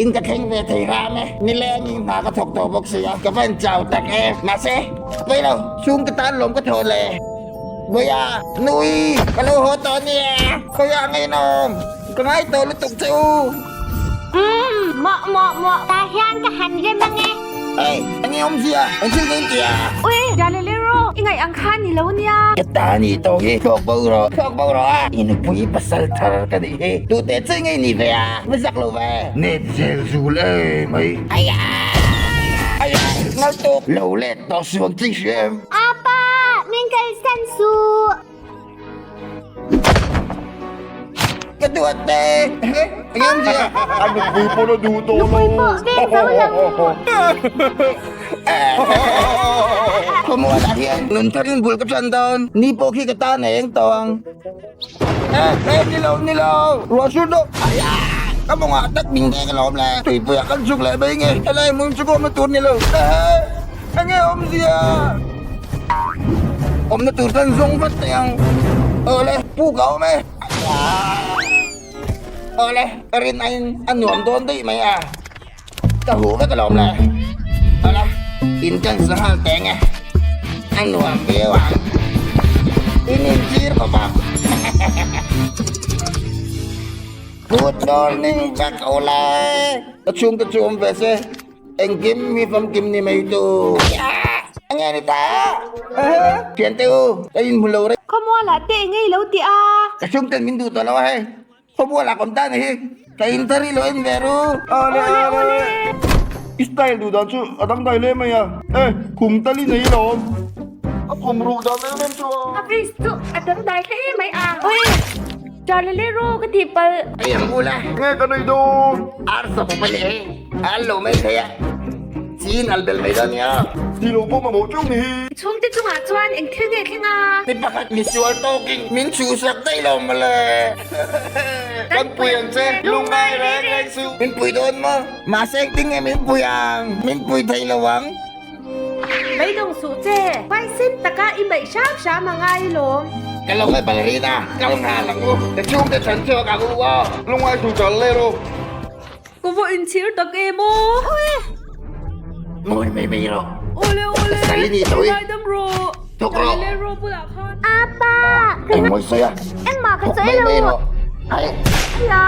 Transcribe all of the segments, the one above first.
In ka thleng ve thei ram e. Nilengin hna ka thawk tawh bawk si a, ka van chau tak e. Mahse, pawi lo, chhung ka tan lawm ka thawh le. Vawiah, nui, ka lo haw tawh nia, khawiah ngeihnawm, ka ngai tawh lutuk che u. Umm, mawh mawh mawh, tah hian ka han rem ang e. Hey, eng nge awmzia? Eng thil nge in tia? Ui, Galileo, i ngaih ang kha ni lo nia. Ka ta ni tawh hi, thlawk bo rawh, thlawk bo rawh a. I nupui pasal thar ka nih hi, tute che nge i nih ve a? Va zak lo ve. Nep zel zul em mai. Aya! Aya! Ngal tuk. Lo let tawh suang chi hriam. Apa, min kalsan suh. Ka duat te. Eng em zia? A nupui pawh a duh tawh lo. Nupui pawh veng zo lo. Khawmualah hian nun tharin bul ka tan dawn. Ni pawh khi ka tan eng tawh ang. Eh, eh, ni lo, ni lo. Ruah sur dawh. Aya! Ka mawngah tak ding ve ka lawm le. Tuipuiah kan chuk leh mai nge. Helai hmun chu awmna tur ni lo. Eh, enge awmzia? Awmna tur kan zawng vat teh ang. Awle, puk a awm e. Aya! Awle, ka rin aiin a nuam dawn daih mai a. Ka huh vek alawm le. Ala, in kan sanghal teng e. A nuam viau ang. In inchir khawp ang. Good morning vek ule. Ka chhungte chu awm ve se. Engkim hi famkim ni mai tu. Enge ni ta? Thiante u, ka inhmu lo reng. Khawmualah te engei lo tih a. Ka chhungten min duh tawh lo a hei. Khawmual ah kawm ta ni hi. Ka in thar hi lo en ve ru. Awle awle. I style duh dan chu a dangdai hle mai a. E, khum tal i nei lawm. A khum ruh dan em em chu a. A face chu a dangdai hle mai a. Ui, Charlie le ru ka tih palh. Ei ang ula. Nge ka nei dawn. Arsa pawh pali e. Al lo mai thei a. Chin al bel mai dawn nia. Ti lo pawh mamawh teuh ni hi. I chhungte chungah chuan eng thil nge thleng a? Mi pakhat misual tawkin min chhuhsak daih lo mawle. Kan pui ang che, lungngai reng reng suh. Min pui dawn maw? Mahse engtin nge min pui ang? Min pui thei lo ang. Beidawng suh che, huaisen taka i maih hram hram a ngai lawm. Ka lo ngai ballerina, kal nghal ang u. Ka chhungte chhan chhuak ang u aw. Lungngai suh chal le rawh. Ka va inchhir tak em aw. Mawi mai mai rawh. Awle awle. Sali ni tawh i. Ngaidam rawh. Thawk rawh. Lele rawh bulah khan. Apa. Engmawi sawi a. Engmah ka Thawk sawi mai lo. mai rawh. Hai. Aya.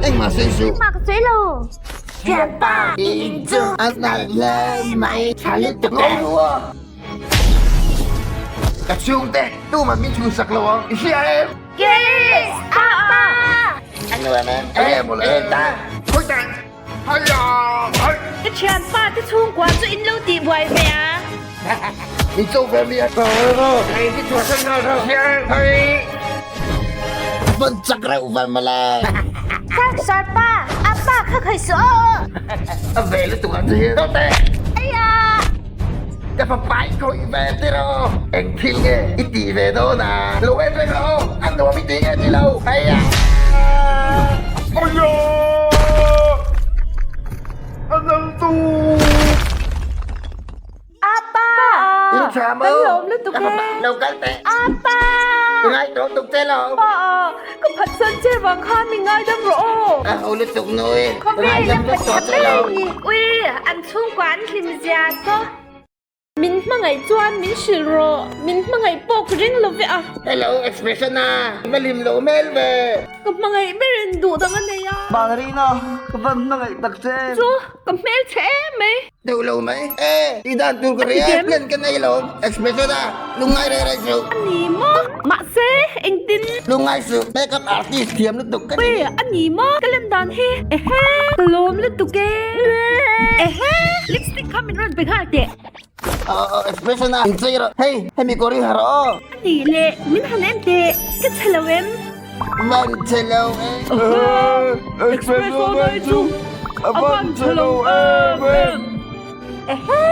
Engmah sawi suh. Engmah ka sawi lo. Thianpa. In chu a nalh hle mai. Tha lutuk e. Ka chhungte tumah min chhunsak lo ang. I hria em? Yes! Apa! A nuam em? Enge mawle em ta? Khawi ta! Haiya! Hai! Ka thianpa te chhungkua chu in lo tih buai ve a. Min cho ve mi a. Hei hi chhuah san nghal rawh. Hei! Van chak reuh ve mawle. Sir, sir pa! Apa kha khawi suh aw! A ve lutuk ang che hi. Dawte! Aiya! Ka fapa i khawih ve tiraw? Eng thil nge i tih ve dawn a? Lo en reng rawh aw, a nuam i tih nge ti lo? Heia! Heia! A nal tu! Apa! In tha maw? Kan lawm lutuk e. Ka fapa lo kal teh. Apa! Ka ngai tawh tuk che lo. Pa, ka phatsan che vang khan min ngaidam rawh aw. A ho lutuk nui. Ka Khawvel ngaidam a lutuk tawh che lo. phatsan mai ni. Ui, an chhungkua an hlim zia saw. Min hmangaih chuan min hrilh rawh. Min hmangaih pawh ka ring lo ve a. Hello expression a, i va hlim lo hmel ve. Ka hmangaih berin duh dang a nei a. Ballerina, ka va hmangaih tak che. Chu, ka hmel chhe em mai. Deuh lo mai. E, i dan tur ka ri e, plan ka nei lo. Expression a, lungngai reng reng suh. A ni maw? Mahse, engtin? Lungngai suh, makeup artist thiam lutuk ka ni. Ui, a ni maw? Ka lan dan hi. Ehe, ka lawm lutuk e. Ehe, lipstick kha min rawn pe nghal teh. Aw, expression a, inchei rawh. Hei, hemi kawr hi ha rawh aw. A ni le, min han en teh. Ka chhe lo em? Van chhe lo e. Ehe, expression ai chu a van chhe lo em em. Ehe,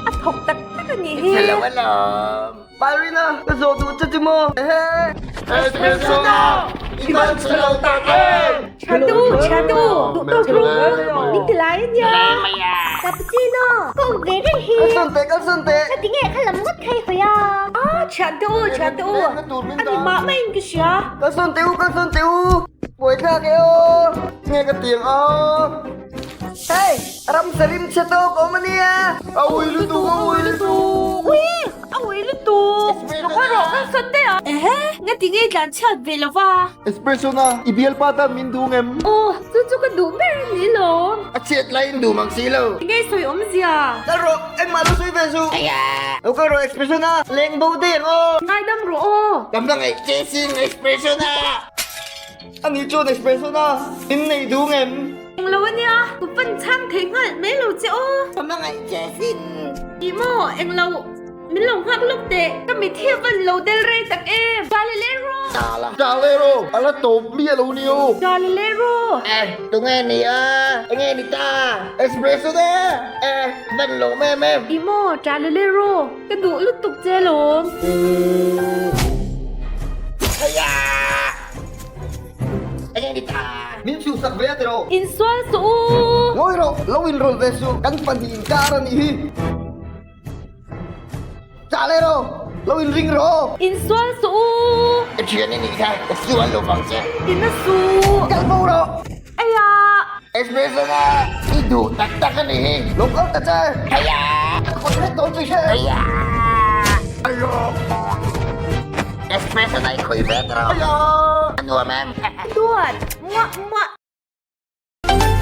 a thawk tak tak a nih hi. Chhe lo alawm. Ballerina, ka zawh duh che chu maw? Ehe. Expression a, i van chhe lo tak em. Chhatu, chhatu, duh tawk ru, min ti lai a nia. Cappuccino, ka awm ve reng hi. Ka sawn teh, ka sawn teh. Ka ti nge kha lam ngawt kha i hawi a. Ah, chhatu, chhatu, a ni mah mah in ka hria. Ka sawn teh u, ka sawn teh u. Buaithlak e aw. Nge ka tiang aw. Hei, ramsa rim chhe tawk awm a nia. A ui lutuk, a ui lutuk. Ui, a ui lutuk. Lo khaw rawh kan sawn daih a. Ehe, ngati ngei tlan chhiat ve lo va. Espresso na, i bialpa tan min duh ngem? Aw, chu chu ka duh ber a ni lawm. A chhiat laiin duh mang si lo. Enge sawi awmzia? Kal rawh, engmah lo sawi ve suh. Lo kal rawh Espresso na, leng bo daih ang aw. Ngaidam rawh aw. Ka hmangaih che sin Espresso na. Ani chuan Espresso na, min nei duh ngem? Englo a nia, ka pan chhang thei nghal mai lo che aw. Ka hmangaih che sin. Tih maw, englo. Min lo nghak lawk teh, ka mit hi a van lo del rei tak em. Galilero! Galilero! A la tawp miah lo ni aw. Galilero! Eh, tunge ni a? Enge ni ta? Espresso te! Eh, van lo em em. Tih maw, Galilero, ka duh lutuk che lawm. Haiya! Enge ni ta? Min chhuhsak ve a tiraw? Insual suh u! Ngawi rawh, lo inrawlh ve suh, kan pahnih inkar a nih hi. Chah leh rawh, lo in ring rawh. In sual suh u. Ka thian i nih kha, ka sual lo vang che. Tina suh. Kal bo rawh. Aya. Espresso na i duh tak tak a nih hi. Lo kal ta che. Aya. Ka kawt hlek dawn chu i hre. Aya. Aya. Espresso na i khawih ve ta rawh. Aya. A nuam em? Duat. Muah muah.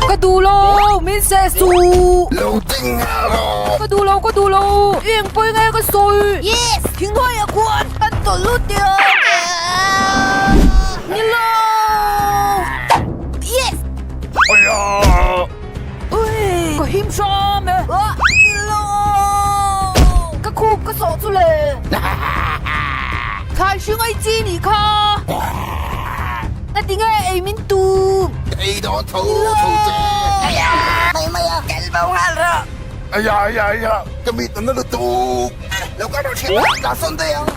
Ka duh lo, min seh suh. Lo ding nghal rawh. Ka duh lo, ka duh lo. I eng pawi nge ka sawi? Yes! Thinghuai a khuan kan tawlh lut tih a. Ni lo. Yes! Aya! Ui, ka him hram e. Ni lo. Ka khup ka sawh chu le. Thlai hring ai chi nih kha. Ngati nge ei min tum? Ei dawn tho tho che. Aya! Mai mai a, kel bo nghal rawh. Aya aya aya, ka mit a na lutuk. Lo kal rawh thian tak tlan sawn daih ang.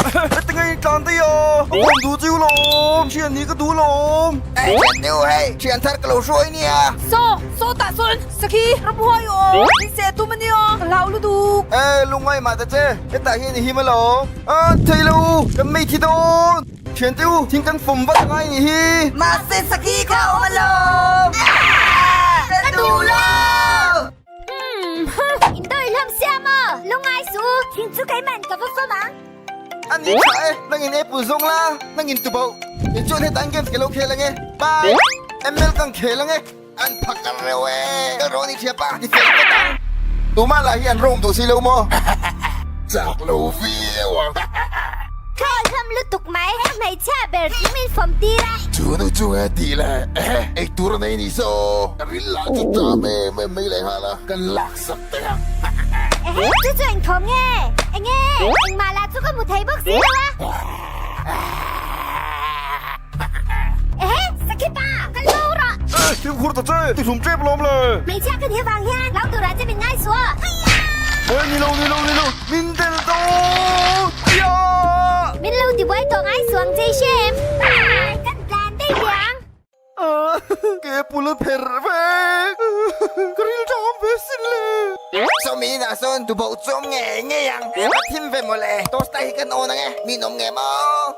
Heti nge in tlan daih a, a kawm duh chiu lawm, thian nih ka duh lawm. Ei thian deuh hei, thian thar ka lo hruai nia. Saw, saw tah sawn sakhi ramhuai aw, min seh tum a nia, ka hlau lutuk. Ei lungngai mah ta che, hetah hian i him alawm. A thei lo, kan mei thi dawn. Thiante u, thing kan fawm vat angai nih hi. Mahse sakhi kha awm alawm. Ka duh lo! In dawi hlawm sia maw? Lungngai suh u, thing chu keimah in ka va fawm ang. A ni tha e, nangin apple zawng la, nangin tuboh. Kei chuan hetah an games ka lo khel ange. Bye! ML kang khel ange. An phak a reuh e. Ka rawn i thiap a, ti fel vek ang. Tumah lah hi an rawm duh si lo maw? Chak lo viau ang. Thawl hlawm lutuk mai, ka hmeichhia ber chu min fawm tir a. Chu nu chu nge tih le? Ehe, ei tur a nei ni saw. Ka ril lah chu ṭam em em mai leh nghal a, kan lak sak teh ang. Ehe, chu chu engthawm nge? Enge, engmah lah chu ka hmu thei bawk si lo a. Ehe, Sakhipa, ka lo rawh! Eh, fimkhur ta che, ti hlum tep lawm le! Hmeichhia ka nih avang hian lo turah che min ngai suh! Eh, ni lo, ni lo, ni lo, min del dawn! Iah! Min lo tibuai tawh ngai suh ang che i hre em? Bye! Kan tlan daih liang! Ah, ke pul a pher vek! Ka ril ṭam ve sin le! Sawmi inah sawn tuboh chawm ngei ngei ang, a thim ve mawle, toast-a hi kan awn ang e, min awm nge maw?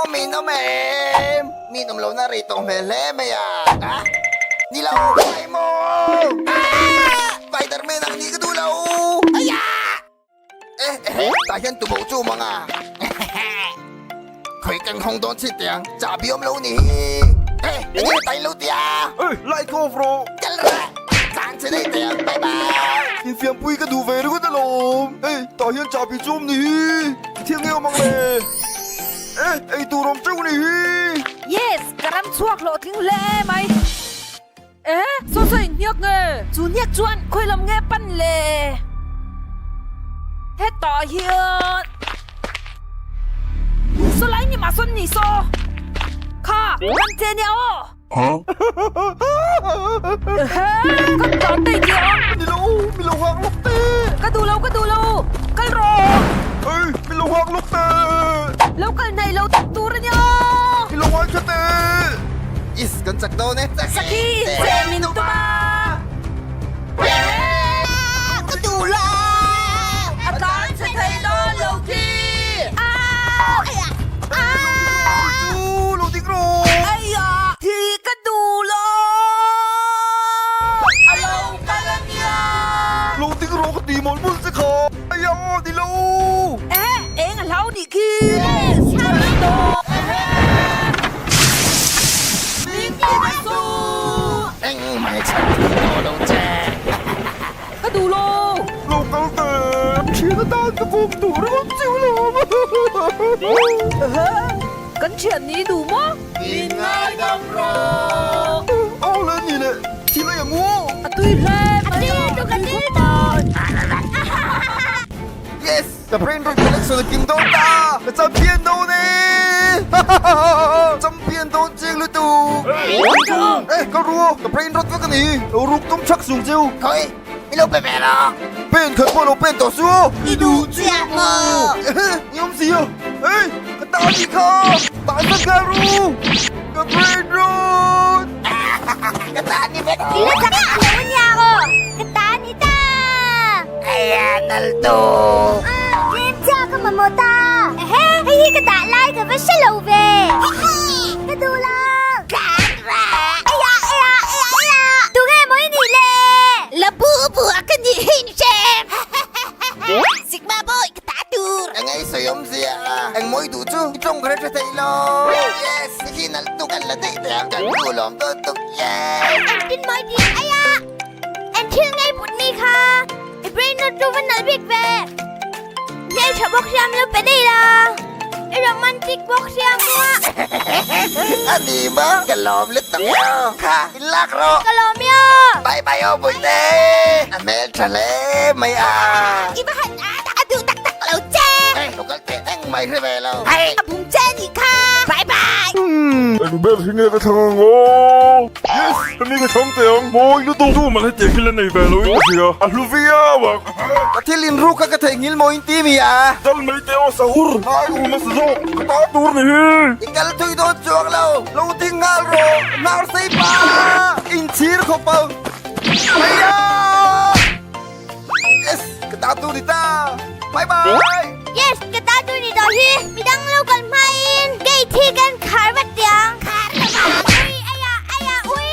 Aw min awm em? Min awm lohna rei tawh hmel hle mai a. A? Ni lo, pai maw? Ah! Spiderman ang nih ka duh lo. Aya! Eh, eh, tah hian tuboh chu awm ang a. Khawi kan hawng dawn chhin teh ang, chahbi awm lo ni hi. Eh, enge hetah in lo ti a? Eh, light off rawh. Kal rawh, tlan che daih teh ang, bye bye. Infiampui ka duh ve ringawt alawm. Ei, tah hian chahbi chu awm ni hi. Thiang nge awm ang le? Eh, ei tur awm teuh ni hi. Yes, ka ram chhuak hlawhtling hle mai. Eh, saw saw in hniak nge? Chu hniak chuan khawi lam nge pan le? Hetah hian saw lai ni mah sawn ni saw. Kha, kan che nia aw. Ehe, ka tan daih tih ang. Ni lo, mi lo nghak lawk teh. Ka duh lo, ka duh lo. Kal rawh. Ei, mi lo nghak lawk teh. Lo kal hnaih lo tak tur a nia. Mi lo ngai kha teh. Is, kan chak dawn e. Sakhi, che min tum a. Ka duh lo. A tlan chhe thei dawn lo khi. Chu, lo dik rawh. Aia, thi ka duh lo. Eh, eng a hlau nih khi. Yes, chhan tawh. Min ti na suh. Eng mai chhan thei tawh lo che. Ka duh lo. Lo kal teh. Thian atan ka pawm tur ringawt chiu lo. Ehe, kan thian ni duh maw? Min ngaidam rawh. Aw le ni le, thil a yang u. A tui hle mai a. A tui a tui a tui. Yes, the brain rot collection a kim dawn ta. Ka champion dawn e. Champion dawn chiang lutuk. Eh, ka ru, ka brain rot vek a ni. Lo ruk tum thak sung cheu. Khawi, i lo pe ve lo. Pen khat pawh lo pen tawh su. I duh chiah maw? Ni awm si a. Hey, ka ta ni kha. Ta sa ka ru. Ka brain rot. Ka ta ni vek. I la chak lo a nia aw. Ka ta ni ta. Aya, nal tu. Tlem chiah ka mamawh ta. Ehe, hei hi ka dah lai ka va hre lo ve. Ka duh lo. Aya, aya, aya, aya. Tunge maw i nih le? La bu bu a ka nih hin hrem. Sigma boy ka ta tur. Eng ei sawi awm zia. Eng mawi duh chu i tawng ka hre tha thei lo. Yes, hi nal tuk an la daih teh ang. Kan duh lawm dawn tuk. Yes. Engtin mawi tih aya. Eng thil ngei put mi kha i brain rot chu va nalh bik ve. Hmel tha bawk siam lo pe daih la. I romantic bawk siam maw a. A ni maw? Ka lawm lutuk io. Kha, in lak rawh. Ka lawm io. Bye bye aw Bawihte. A hmel tha hle mai a. I va han a a duh tak tak lo che. Hei, lo kal teh eng mai hre ve lo. Hei, a bum che nih kha. Bye bye. Eng ber hi nge ka thlang ang aw? Yes, hemi ka thlang teh ang. Mawi lutuk tu mah hetiang hi la nei ve lo in ka hria. A hlu viau ang. Ka thil in ruk kha ka theihnghilh maw in ti mi a? Kal mai teh aw sahur. Ngai u hmasa zawk. Ka ta tur ni hi. I kal thui dawn chuang lo. Lo ding nghal rawh. Hnar sei pa. Inchhir khawp ang. Haiya! Yes, ka ta tur ni ta. Bye bye. Yes, ka ta tur ni tawh hi. Midang lo kal hmain gate hi kan khar vat tiang. Khar lo vang. Ui, aya, aya, ui.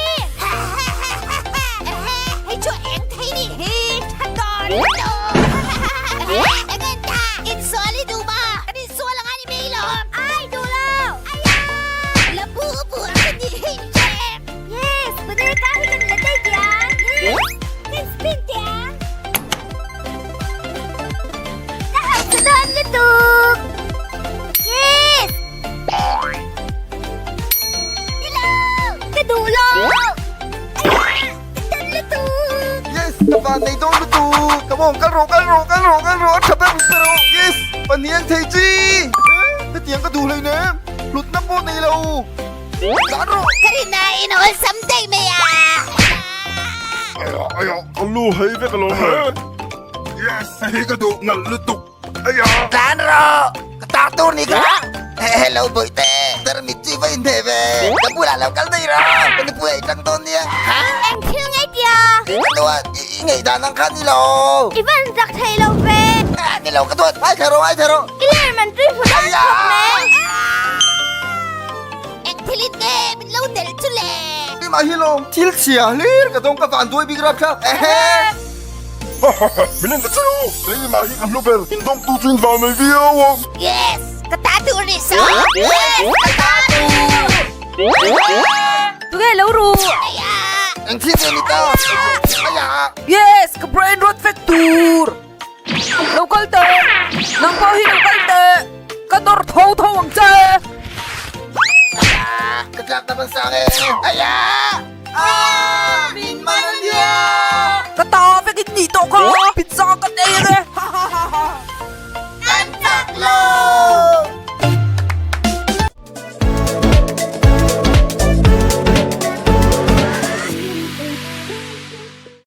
Hei chu eng thei ni hi. Tha dawn lo. Eng en ta. Insual i duh ma. Kan insual ang a ni mai lo. Ai, duh lo. Aya! La bu bu a ka ni hi chem. Yes, pwede ka hi kan la daih tiang. Yes, kan spin tiang. Ka hausa dawn lutuk. Yes. Hello. Ka duh lo. Ayah, ka tan lutuk. Yes, ka van nei dawn lutuk. Come on, kal rawh, kal rawh, kal rawh, kal rawh. A tha ber ber rawh. Yes, pahnih an thei chi. Hetiang ka duh hleinem. Hlutna pawh nei lo. Tlan rawh. Ka rin aiin a awlsam daih mai a. Aya, aya, ka lu hei vek alawm le. Yes, hei ka duh nalh lutuk. Aya. Tlan rawh. Ka tak tur ni kha. Hello Bawihte. Tarmit chu i va inhne ve. Ka bulah lo kal daih rawh. Ka nupui ah i tang dawn nia. Ha? Eng thil ngei tia? Ka duh a, i ngaih dan ang kha ni lo. I van zak thei lo ve. Ni lo ka duat. Ai thei rawh, ai thei rawh. I ler man tui hmu dawn khawp mai. Eng thil in nge min lo del chu le? Keimah hi lawm thil chhia hlir ka dawng ka van duai bik rap thlak ehe. Min en ta che u, keimah hi ka hlu ber, in dawng tu chu in vau mai viau ang. Yes, ka ta tur ni so. Yes, ka ta tur. Tunge lo ru? Aya. Eng thil nge ni ta? Aya. Yes, ka brain rot vek tur. Lo kal teh! Nang pawh hi lo kal teh! Ka dawr tho tho ang che! Ka tlak ta ban sang e! Aya! Ah! Min man a nia! Ka ta vek in nih tawh kha! Pizza kan ei ang e! Ha ha ha ha!